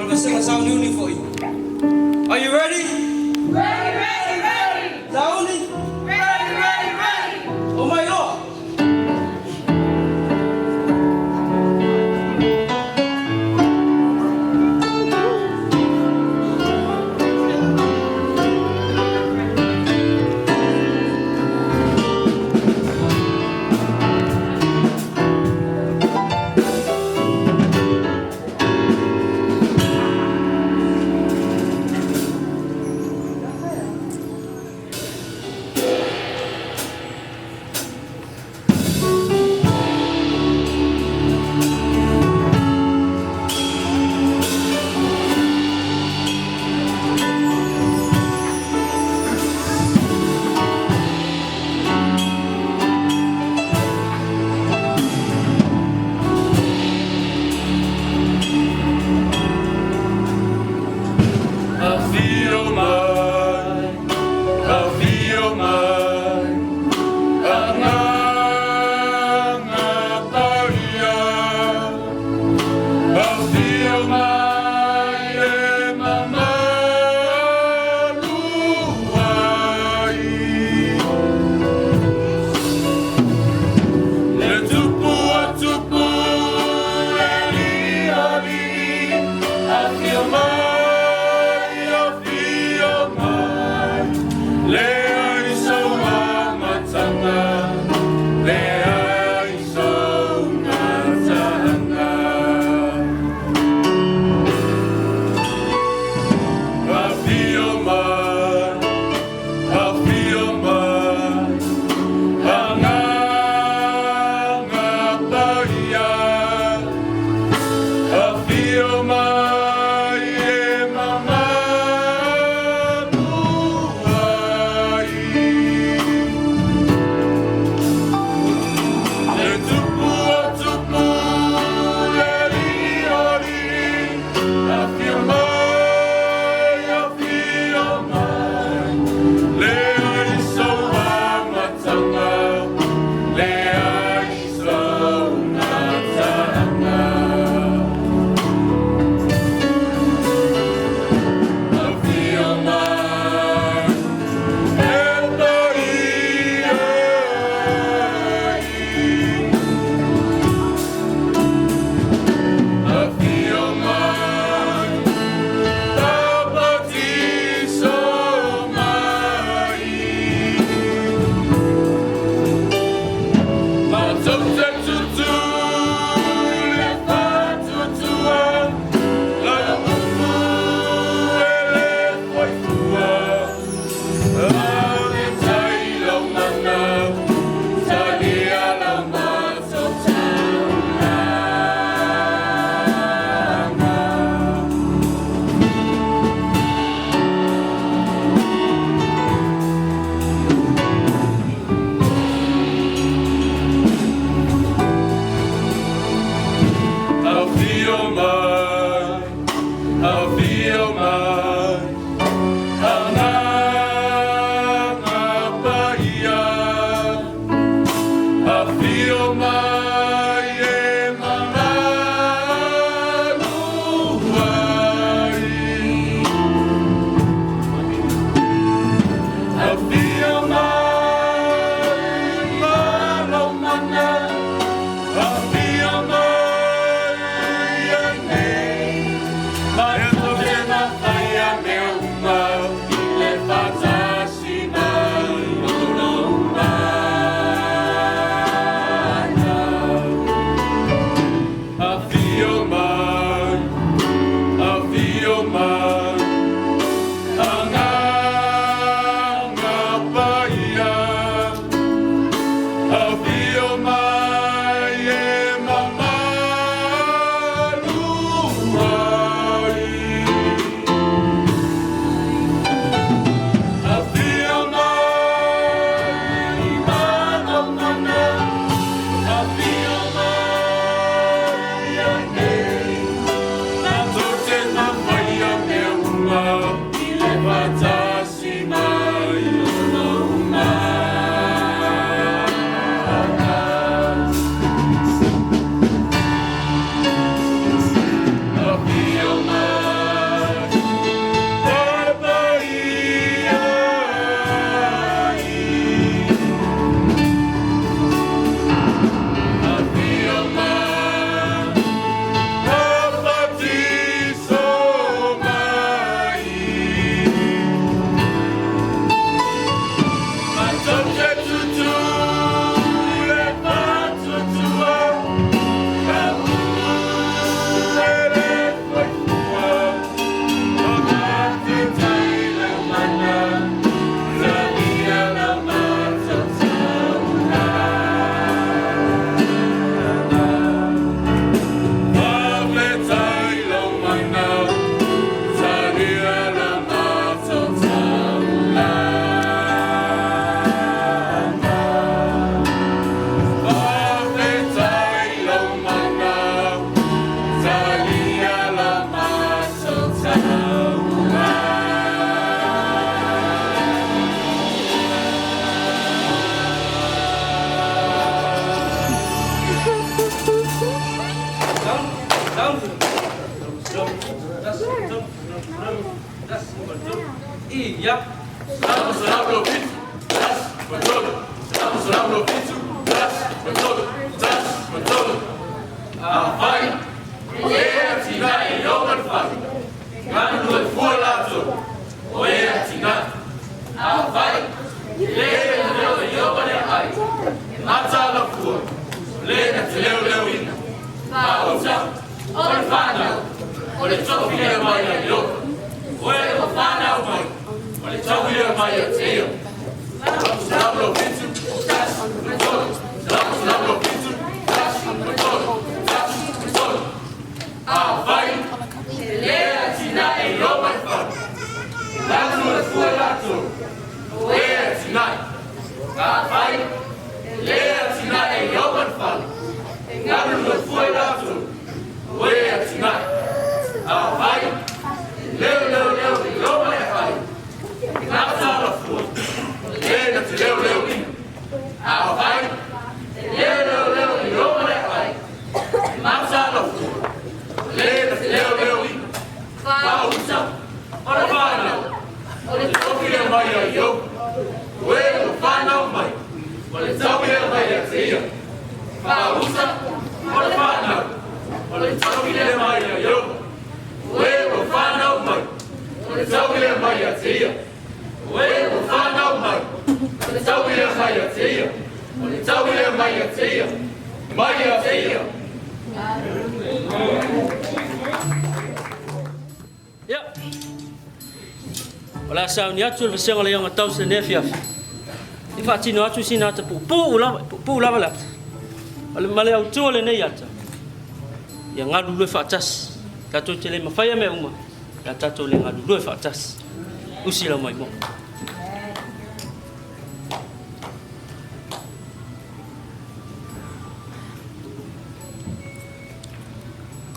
Ma le vasega sauniuni foi. Are you ready? Ready, ready, ready! Sauni? Ready, ready, ready! Omai loa! Afio mai, afio mai, Agaga Paia. Afio mai e mamalu ai. Le tupu a tupu e li ali, afio mai, afio mai, le ai sau amatanga, le ai sau matanga. Afio mai, afio mai, Agaga Paia, afio mai e mamalu ai. Le tupu o tupu le li ali, afio mai, afio mai, le ai sau amatanga, le ai sau matanga. Afio mai, e paia. Afio mai, tapatiso mai. Matou te tutu le fatutua, la upu e le foifua. Ale tai lau mana, talia lau matou taulaga. Afio mai, afio mai, Agaga Paia. Afio mai e mamalu ai. Afio mai, malaumana, afio mai e nei, ma e te mafai a me uma, i le fatasi mai o lo mana. Afio mai, afio mai, Agaga Paia, afio mai e Ia. Afai, o e atinae i ou le fale, galulue fua latou, o e atinae. Afai, e le na te oo i ou le aai, e mataala fua, o le na te leoleoina. Faauta, o le fanau, o le tofi lea mai ia Iopa. O e ua fanau mai, o le taui lea mai ia te ia. 187, 1, 3, 187, 1, 3, 1, 3. Afai, e le atinae i ou le fale, galulue fua latou, o e atinae. Afai, e le atinae i ou le fale, galulue fua latou, o e atinae. Afai, e leoleoleo i ou le aai, e mataala fua, o le na te leoleoina. Afai, e leoleoleo i ou le aai, e mataala fua, o le na te leoleoina. Faauta, o le fanau, o le tofi lea mai ia Iopa. O e ua fanau mai, o le taui lea mai ia te ia. Faauta, o le fanau, o le tofi lea mai ia Iopa. O e ua fanau mai, o le taui lea mai ia te ia. O e ua fanau mai, o le taui lea mai ia te ia. O le taui lea mai ia te ia. Mai ia te ia. Ia. O le a sauni atu le vasega o le iogatau se lenei afiafi e faatino atu sina ata puupuu lava, puupuu lava le ata. O le ma le autu o lenei ata, ia galulue faatasi. Tatou te le mafaia mea uma, pe a tatou le galulue faatasi. Usi lau maimoa.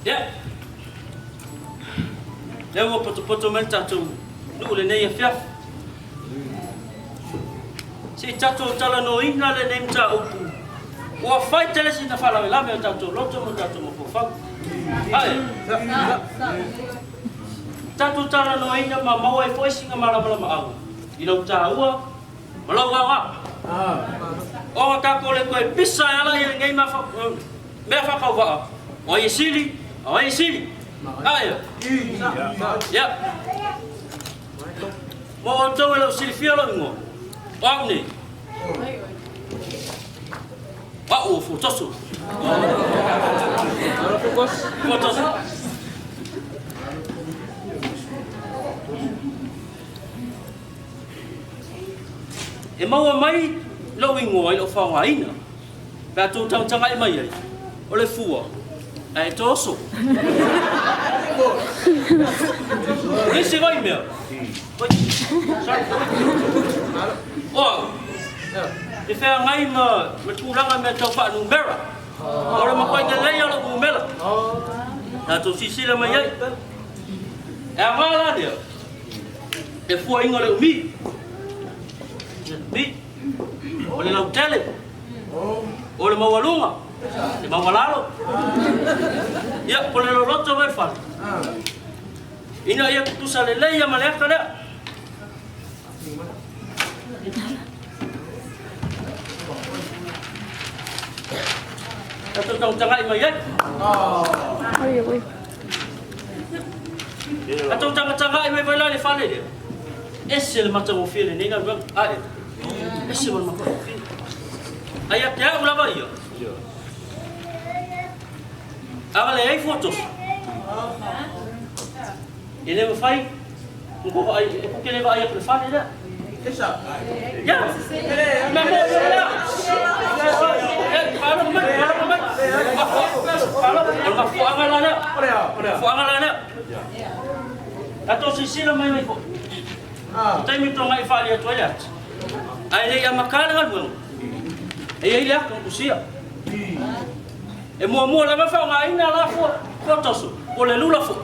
Ia. Lea ua potopoto mai le tatou nuu lenei afiafi. Se i tatou talanoaina lenei mataupu ua fai tele sina faalavelave o tatou loto ma tatou mafaufau. Ae, tatou talanoaina ma maua ai foi sina malamalamaaga i lau taua ma lau aoga. Ona tatou le toe pisa e ala i lenei mea faatauvaa, o ai e sili, o ai e sili. Ae, ia. Mo outou e le o silafia lou igoa, o au nei. O au o Fuatoso. Fuatoso. E maua mai lou igoa i lou faaaogaina pe a tou tagatagai mai ai, o le fua ae toso. O le isi vai mea, oi, sorry, o au, e feagai ma ma tulaga mea tau faanumera. O le makuai lelei o lou numera. Tatou silasila mai ai. E aoga la lea, e fuaina o le umi. Umi, o le lautele, o le maualuga, le maualalo. Ia, po o le loloto mai le fale. Ina ia tutusa lelei ma le ata lea. Tatou tagatagai mai ai. Tatou tagatagai mai foi la i le fale lea. Ese le matagofie lenei galuega. Ae, ese ma le matagofie. Ai ia te au lava ia. A leai fuatoso. E le mafai ona kou vaai, e kou te le vaai atu i le fale lea. Ia! Mea mo lea! E, faalogo mai, faalogo mai. Faalogo, o le mafuaaga la lea. Mafuaaga la lea. Tatou silasila mai ai foi. O taimi togai e faaalia atu ai le ata. Ae le i amata le galuega, e i ai le ata na tusia. E muamua lava faaaogaina la fuatoso po o le lula foi.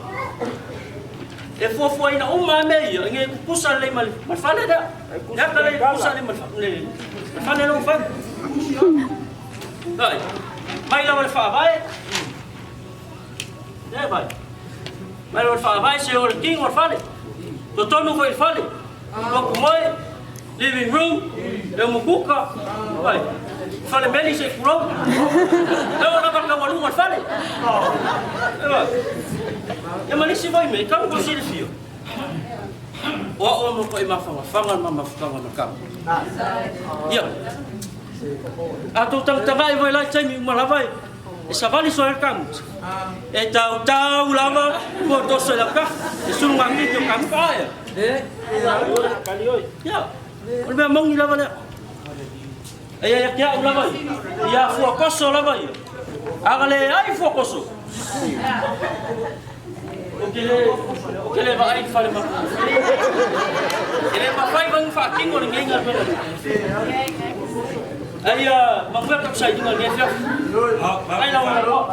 E fuafuaina uma lava mea ia ina ia tutusa lelei ma le fale lea. Le ata lea ia tutusa lelei ma le fale lea ua fai. Ai, mai lava le faavae. E vai. Mai lava le faavae seia oo i le tino o le fale. Totonu foi i le fale. Loku mai, living room, le umukuka, ai, fale meli se kulou. Leo lava kaualuga le fale. Ioe. Ia ma nisi foi mea, e tau ko silafia. O a'u e matua'i mafagafaga le ma mafutaga ma le kamu. Ia. A tou tagataga'i foi la i taimi uma lava e savali soa ai le kamuta. E tautau lava po toso i lau kafa, e sulu gagiti o kamuta ae. Ia, o le mea mauni lava lea. E ia ia te a'u lava ia, ia fuakoso lava ia. A na leai fuakoso, Ou te le, ou te le vaai i le fale ma. E le mafai foi ona faatino lenei galuega. Ai ia manuia tatou sailiga i lenei afiafi. Ai lau avanoa.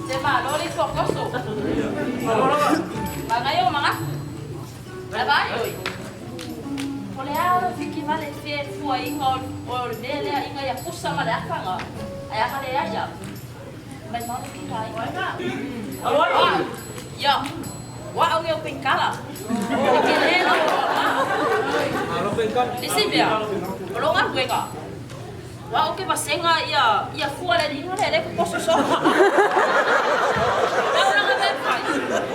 Te malo le fuakoso. Magaia o manatu. Vaai oi. O le a le fiki ma le fia fuaina o le mea lea ina ia kusa ma le akaga ae aga leai a. Mai mau ki kai. Alo ai. Ia. Wa au ngeo penkala. E ke le lo. Isi mea. O lo galuega. Wa o ke vasenga ia ia fua le lino le le koso so. Lau langa me fai.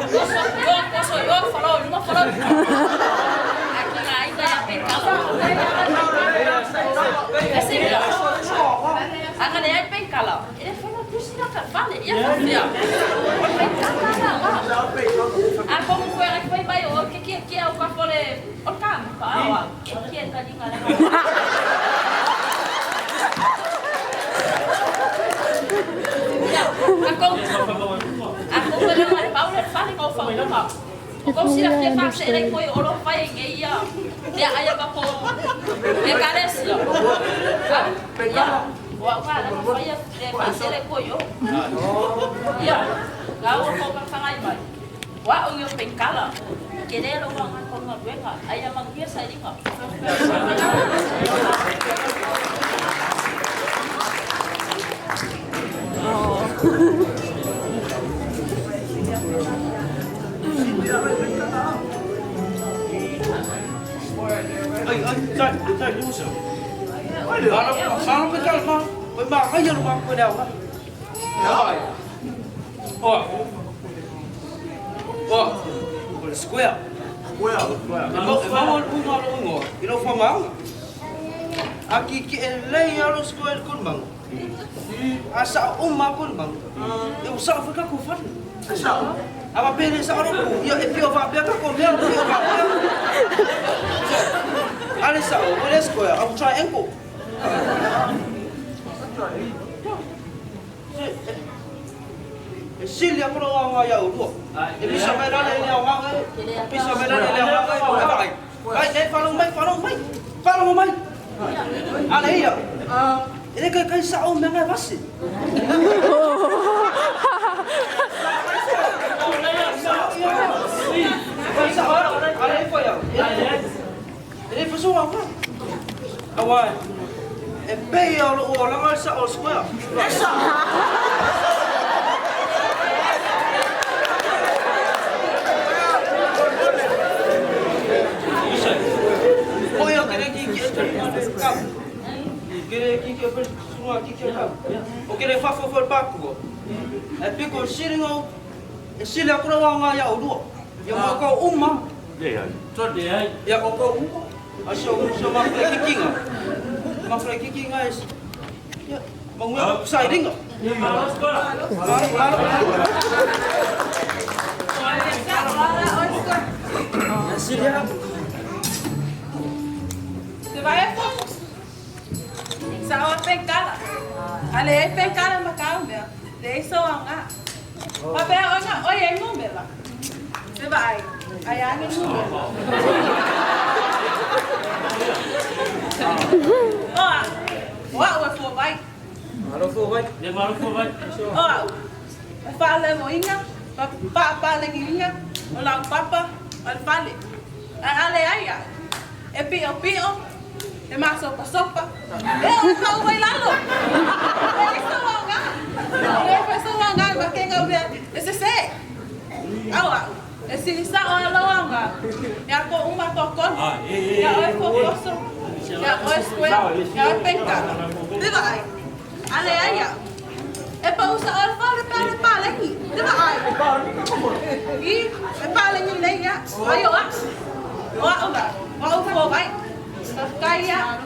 Koso yo koso yo falo luma falo. Aki nga inga ya penkala. Isi mea. Aga le ai penkala. E le fai tusi na ka fale ia fa fea. O penkala la la. A como foi a que foi mai o que que que é o café o cam pa wa que que ta linga la. Ya, a com a com le le pau le fale ko fa uma. O ko sila fia fa se le ko o lo fai nge ia. Ya aya pa ko. E kalesia. Ya. Wa wa la fa ya le fa se le ko yo. Ya. Ga o ko ka fangai mai. Wa o yo penkala. Ke le lo wa nga ko nga duenga. Aya mangia sa linga. Ai, ai, sai, sai, lusa. Malo, malo pe kalma. Oi ma kai lu ma ko leo. Ai. O. O. O le square. E mo e mo lu ma lu ngo. I lo fa ma. A ki ki e lei alo square kun mang. A sa o ma kun mang. E o sa fa ka ko fa. A ma pele sa ro ku. Ia e pio fa pia ka ko mea pio fa pia. Ale sa o le square, au triangle. E sili a koro nga ia urua. E pisa mai rale le au ngā e. Pisa mai rale le au ngā e. Ai, ai, ai, follow mai, follow mai. Follow mai. Ale ia. E le kai kai sa o mea ngai vasi. Kai sa o, ale e whai au. E le whasoa ngā. Awai. E pei au lo o langa sa o square. O ia kere ki ki e tari ngā ka. Kere ki ki e pere sunga ki ki e ka. O kere whawha whai pākua. E piko siringa o, e sili akura wā ngā ia urua. Ia mua kau uma. Leai. Ia kau kau uma. A so so mafra kikinga. Mafra kikinga e ia mangua sairinga. Malo square. Malo malo. Sili aku. Te vai a fogo. Sa o penkala. Ale e penkala ma kau mea. Le so anga. Pa pe o nga o ye numela. Se vai. Ai ange numela. O a. Wa o fo vai. Le malo fua vai. O a. E fa le mo inga. Pa pa pa le ngiringa. O la papa o le fale. A ale ai a. E pio pio. E masopasopa. E o pau mai lalo. E so aoga. E so aoga ma ke ngau mea. E sese. Au au. E sili sa o alo aoga. Ia ko uma to kon. Ia oi ko koso. Ia oi square. Ia oi penkala. Te vai. Ale ai ia. E pa usa o fale pale palengi. Te vai. I e palengi nei ia. Ai o a. O a o la. O a o fo vai. Kaya.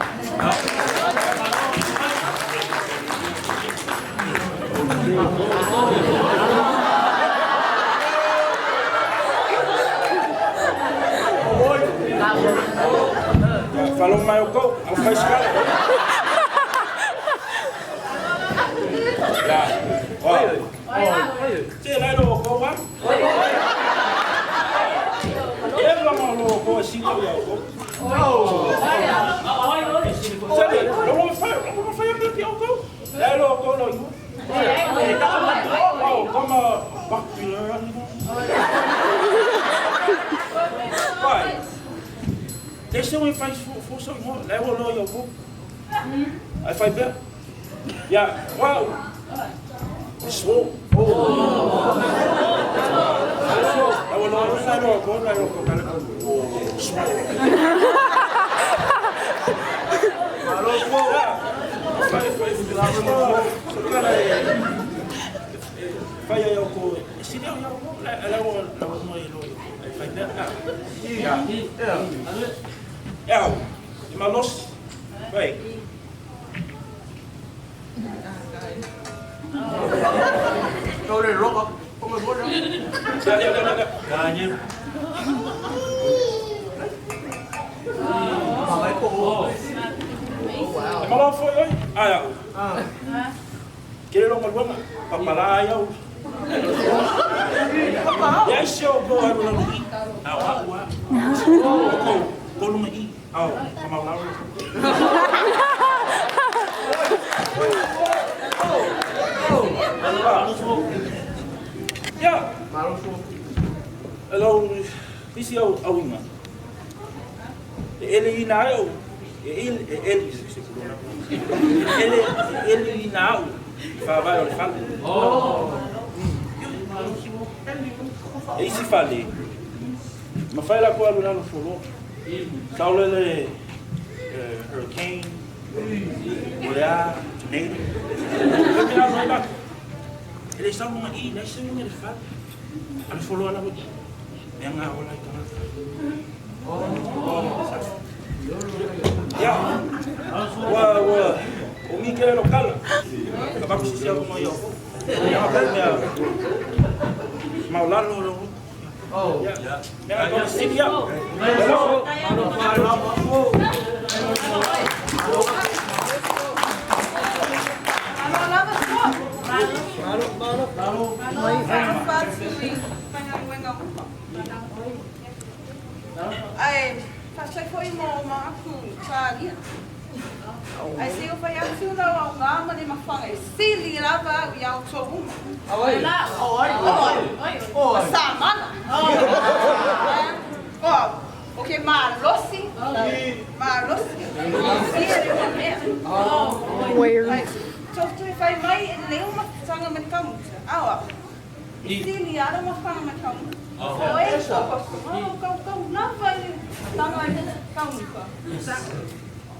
Falou mai o kou, au fai skala. Ya. Oi. Te lai lo ko wa. E lo mo lo ko si lo ya ko. Sele, lo mo fai, lo mo fai ke o ko. Lai lo ko lo iu. Oh, come popular. Vai. Deixa eu faz força leva lo yo ko. Ai fai be. Ya, wow. So. Oh. Leva lo lo ko lo ko kala. So. Malo ko. Fai fai fai yo ko. Si yo ko la la la mo lo. Fai be. Ya. Ya. Malos. Vai. Tole rock come vuole. Ya ya ya. Kanye. E malo foi oi. Ah ya. Kere lo malwanga. Papala ya. Ya se o ko aru la i. Awa wa. Ko ko lu i. Au, kama lao. Ya. Hello, isi au auinga. E ele ina au. E ele e ele se ele ele ina au. Fa vai o fale. Oh. E isi fale. Ma fai la ko alu na no folo. Saulele hurricane, olea, tornado. Ele sa mo i, na se mo le fa. Al folo ala hoki. Me nga ola i tangata. Oh. Ya. Wa wa o mi kele lokal. Ka ba ku si mo yo. Ya ka me. Maulalo lo. Oh. Ya. Me nga ko si ya. Ai, fasai foi mo ma aku ka ia. Ai se o fai atu la o ngā mane mawhanga e sili lava i au tō uma. Oi. Oi. Oi. Oi. Sa mana. Oh, okay, malosi. Malosi. Sia le uma mea. Where? Tō tui whai mai e leo mawhanga mani kamuta. Awa. Sili ara mawhanga mani kamuta. Oi, oh, kau kau lava i tanga i kamuta.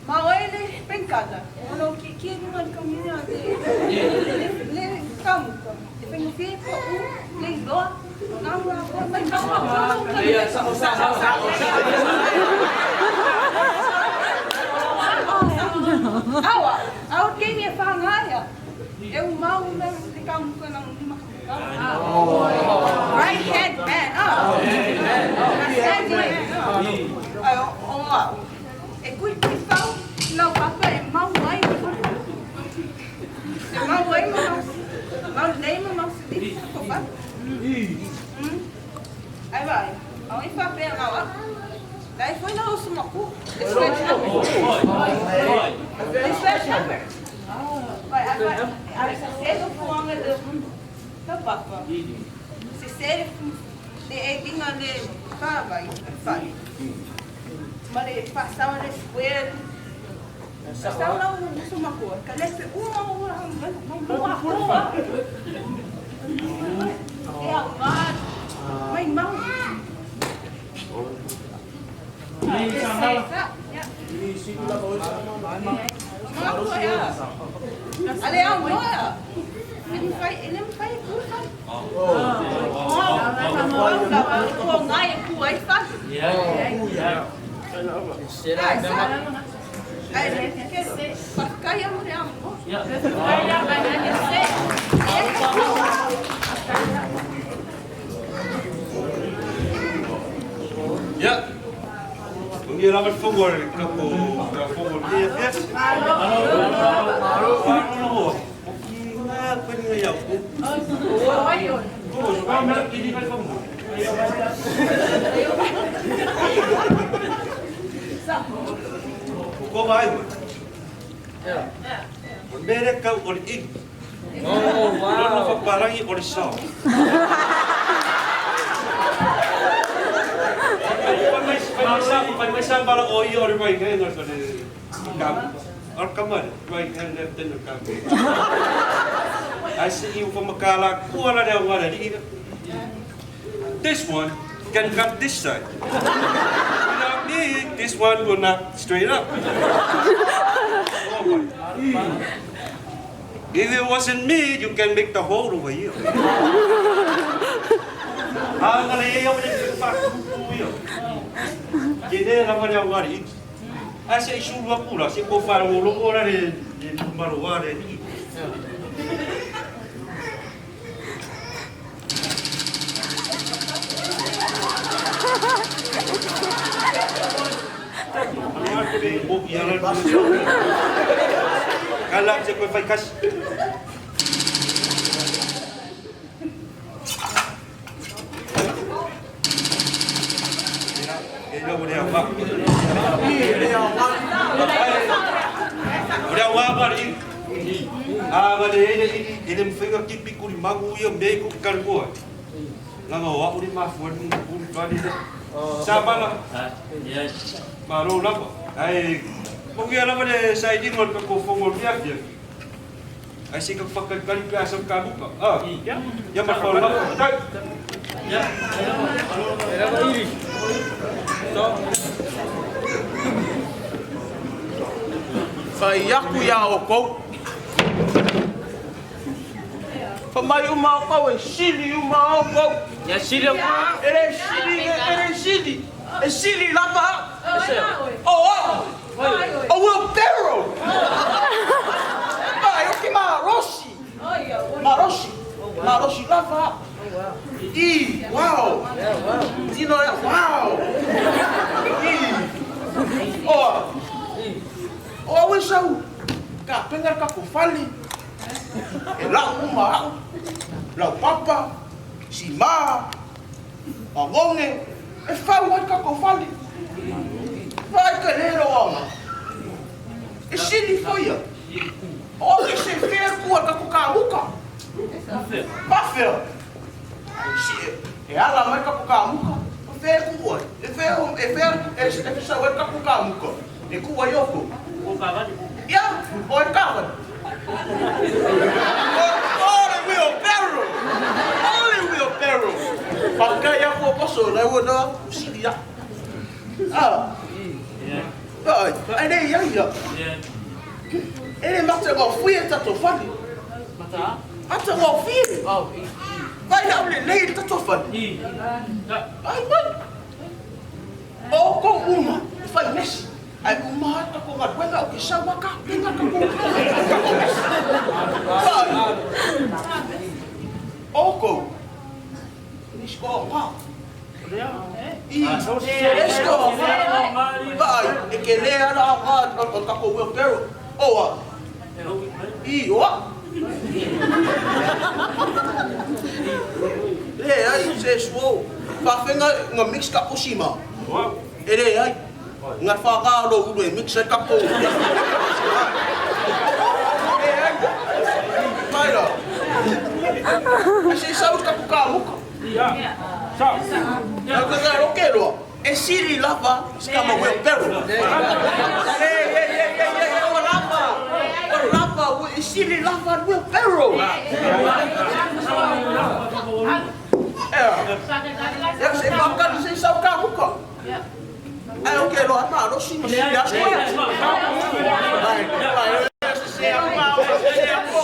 Ma oi le penkata. Ono ki ki ni mani kamuta te. Le kamuta. Te pengi ko u le loa. Nā ko mai kamuta. Ia sa sa sa sa. Awa, au ke ni whangaia. E u mau me te kamuta nang ni maka. Right hand man. Oh. Right hand man. Ai o o. E kui kui fau lau papa e mau ai. E mau ai mau. Mau nei mau se di ko pa. Ai vai. Au i fa pe ngau. Dai foi na osu maku. The sledgehammer. Vai, vai. Ai sa se do fuanga de ka papa. Se se le e dinga le pa vai. Fai. Ma le passava le square. Ia. Manuia lava le fono a le tatou Fono i lenei afiafi. Malo, malo loa. O ki ngā paninga iau kou. O ko vaaiga. O le mea lea tau o le ili. O lona faapalagi o le sao. Fai mai sa bala o ia o le right hand o le kamu. O le kama le right hand left hand o le kamu. Ai se i upa makala kua la leo ngala li ina. This one can cut this side. Without me, this one will not straight up. Oh my. If it wasn't me, you can make the hole over here. Ah, ngala e au le pa ku ia. Ke le lava le au ngari. A se isu lua kula, se ko whara o longo la le maro wa le ni. Kala se koe whai kasi. E lau o le au wā. O le au wā wā le ili. A wā le ele ili, ele mwhainga ki piku ni mangu ia me ku karukoa. Langa o au le mafua ni kuri whare le. Sa mala. Malo lava. Ai, mongia lava le saidinga o le kako fongo o le afia. Ai se ka whakaikari pe asa ka muka. Ah, ia ma whao lava. Tai. Fai aku ia o kou. Fa mai uma o kou e sili uma o kou. Ia sili o kou. E le sili, e le sili. E sili lava. O o. O wheelbarrow. Ai, o ke marosi. Marosi. Marosi lava. I, wow. Tino, wow. I. O. O au e sau, ka penga ka kofali. E lau uma au, lau papa, si ma, angonge, e fau ai ka kofali. Vai ka lero anga. E sili foia. O ke se fer kua ka kuka muka. Pafel. Si e ala mai ka kuka muka. Fer kua. E fer e fer e e sa ka kuka muka. E kua yoko. Ya, o e kava. Ole wheelbarrow. Ole wheelbarrow. Pakai aku apa so lai wona sili ya. Ah. Ai, ai ya ya. Ele mata go fui ta to fali. Mata? Ata go fui. Oh. Vai na le le ta to fali. Ai mai. O ko uma, fai mes. Ai uma ta ko ga o ke sa waka, penga ka ko. Ka ko mes. O ko. Ni sko pa. I. Esko. Vai, e ke le ala ga o ta ko wheelbarrow. O a. I o. Le ai se suo. Fa fenga nga mix ka ko sima. E le ai. Nga fa ga lo ulu e mix ka ko. Le ai. Mai la. Se sa ka ko ka muka. Ya. Sa. Ya ka ga ro ke lo. E sili lava ska ma wheelbarrow. Le le le le le sili lava le wheelbarrow. Ea, se whakari se sau ka muka. Ai, o ke loa ma rosi ma sili a square. Ai, ai, se a ma se a ko.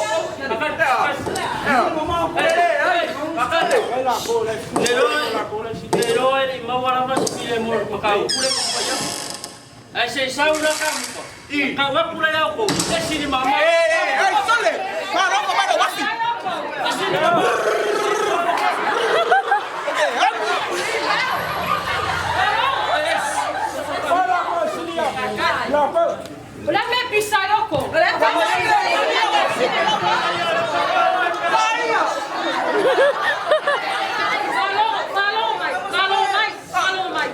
Le roe le maua lava se pile mo makau pule ko pa ya. Ai se sau na ka mo. Ka wa pule ya ko. E sili mama. Eh, ai, sole. Ka rongo mai wasi. E sili mama. O le mea pisa yoko. Malo, malo mai, malo mai, malo mai.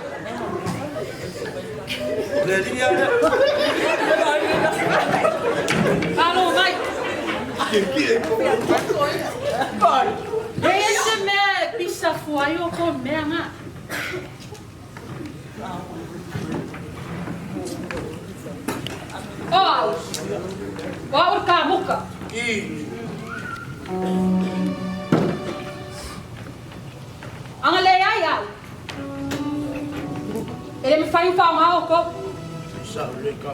Le lia le. Malo mai. E se mea pisa fua yoko mea ngā. O au. O au ka muka. Anga le ai au. E le me whai whao ngā oko. Sa le ka.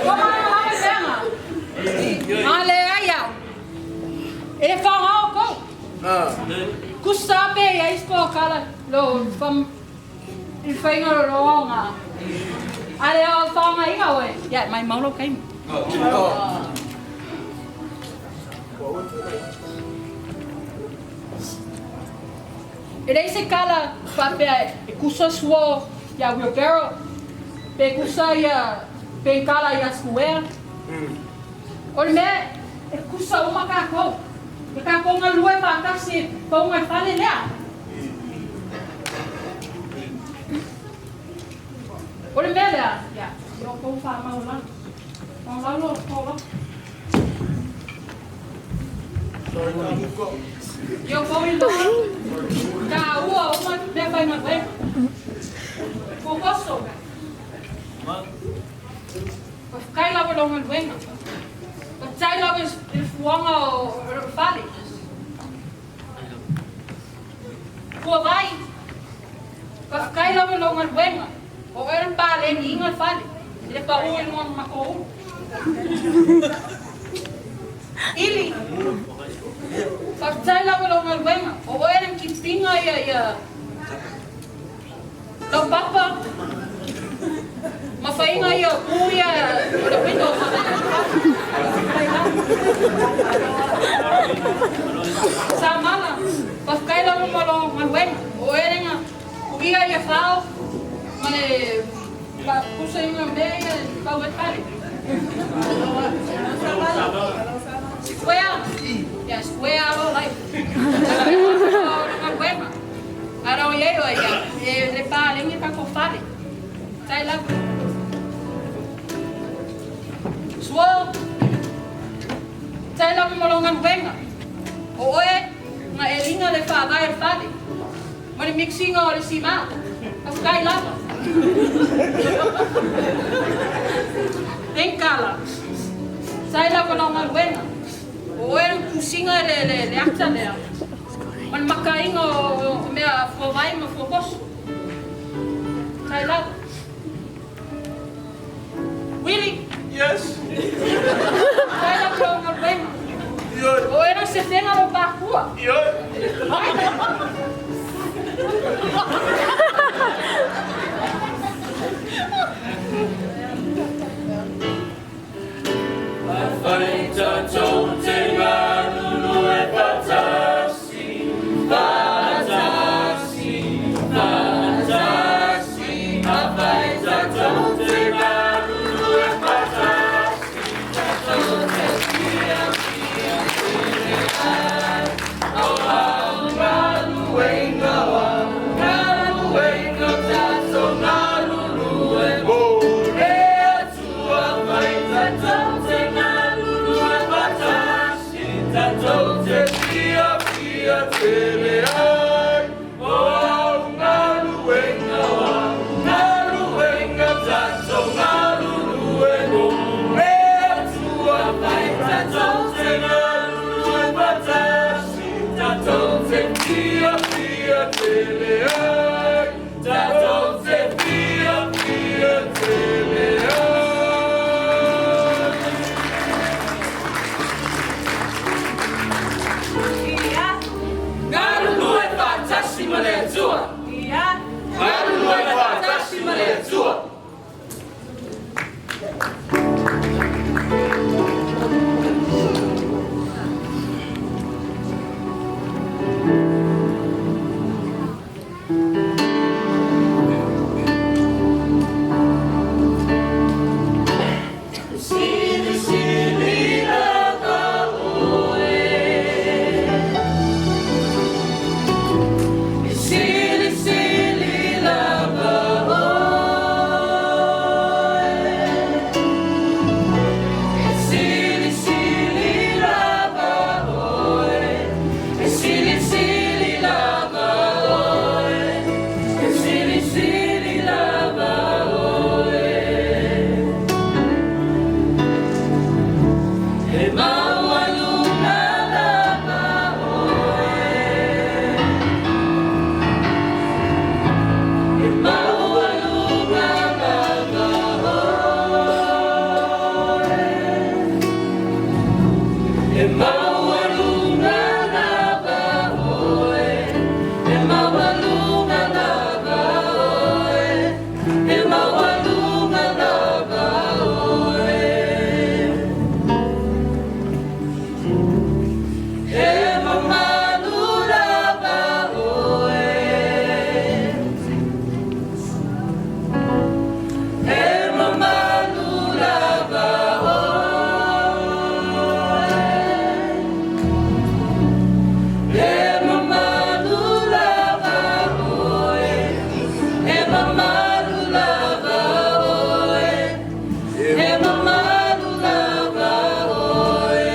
Ko mai ngā mea ngā. Anga le ai au. E le whao ngā oko. Kusa pe ia isko kala lo fam i whainga ro ro ngā. Ale o whaonga inga oe. Ia, mai maulo kaimu. E lei se kala whapea e kusa suo ia wheelbarrow. Pe kusa ia pe kala ia square. O le mea e kusa uma kākou. E kākou ngā lue whakasi paunga i whale lea. O le mea lea, ia, o kou whamau la. Whamau lo, kou la. Io kou i loa. Ka ua uma mea whai ngā wē. Kokoso. O whakai lawa lo ngā luenga. O tai lawa i fuanga o whale. Kua vai. Ka whakai lawa lo ngā luenga. O era pā le ni inga whale. Le pa ua i ngā mako uru. Ili. Whakatai lawa lo ngā luenga. O era ki pinga ia ia. Lau papa. Ma whainga ia uia o le window. Sa mala. Whakatai lawa mo lo ngā luenga. O era ngā uia ia whao. Ma le pusa inga mea ia pau e pare. Square. Ya, square alo lai. Ngā luenga. Arau ia ia ia. E le pā lengi ka ko whare. Tai lava. Sua. Tai lava mo lo ngā luenga. O oe, ngā e linga le whaavai e whare. Ma le mixinga o le sima. Ka whakai lava. Tenkala. Tai lava lo ngā luenga. O oe le kusinga le ata lea. Ma le makainga o mea fuavai ma fuakoso. Tai lava. Willie. Yes. Tai lava lo ngā luenga. O era se whenga lo pākua. Whai tātou te ngaruru e whatasi, whatasi, whatasi. A whai tātou te ngaruru e whatasi, tātou te pia pia tere ai. O au ngaluenga wa, ngaluenga tātou ngaruru e mo. E atua whai tātou te ngaruru e whatasi, tātou te pia pia tere ai. O au ngaluenga wa, ngaluenga tātou ngaruru. Fia fia tele ai, tatou te fia fia tele ai. Ia. Galulue faatasi ma le Atua. Ia. Galulue faatasi ma le Atua. Sili sili lava oe. Sili sili lava oe. Sili sili lava oe. Sili sili lava oe. Sili sili lava oe. E maualuga lava oe. E maualuga lava oe. E maualuga lava oe. E maualuga lava oe. E maualuga lava oe. E mamalu lava oe. E mamalu lava oe. E mamalu lava oe. E mamalu lava oe. E mamalu lava oe.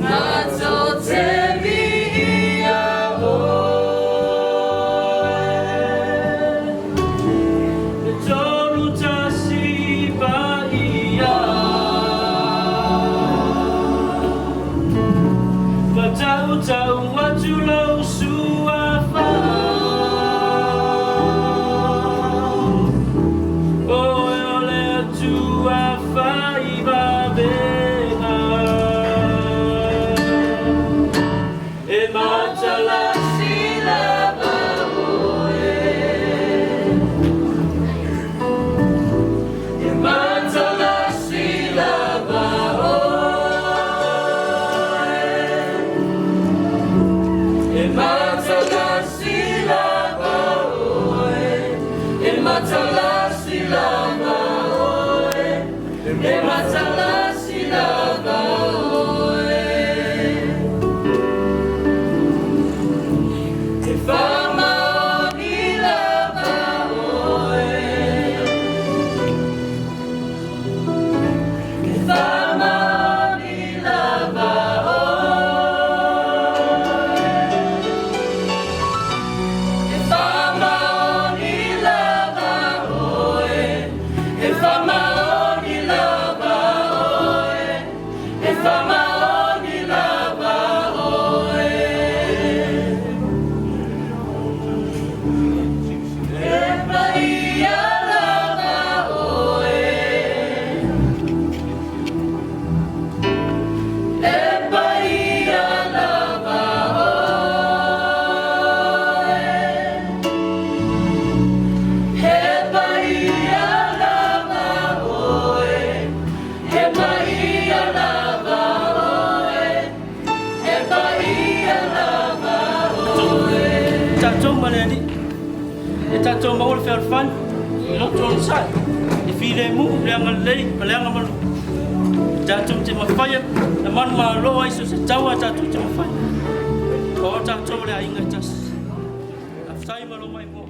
Matou te viia oe. Le tolu tasi paia. Fatautau atu lou suafa. Oe o le Atua fai vavega. E matalasi lava oe. E matalasi lava oe. E matalasi lava oe. E matalasi lava oe. E matalasi lava oe. E faamaoni lava oe. E faamaoni lava oe. E faamaoni lava oe. E faamaoni lava oe. E faamaoni lava oe. E paia lava oe. E paia lava oe. E paia lava oe. E paia lava oe. E paia lava oe. Tatou ma le Alii. E tatou maua le fealofani, le loto onosai, le filemu, le agalelei ma le agamalu. Tatou te mafaia, na manumalo ai so se taua tatou te mafaia. O tatou le aiga e tasi. Faafetai ma lo maimoa.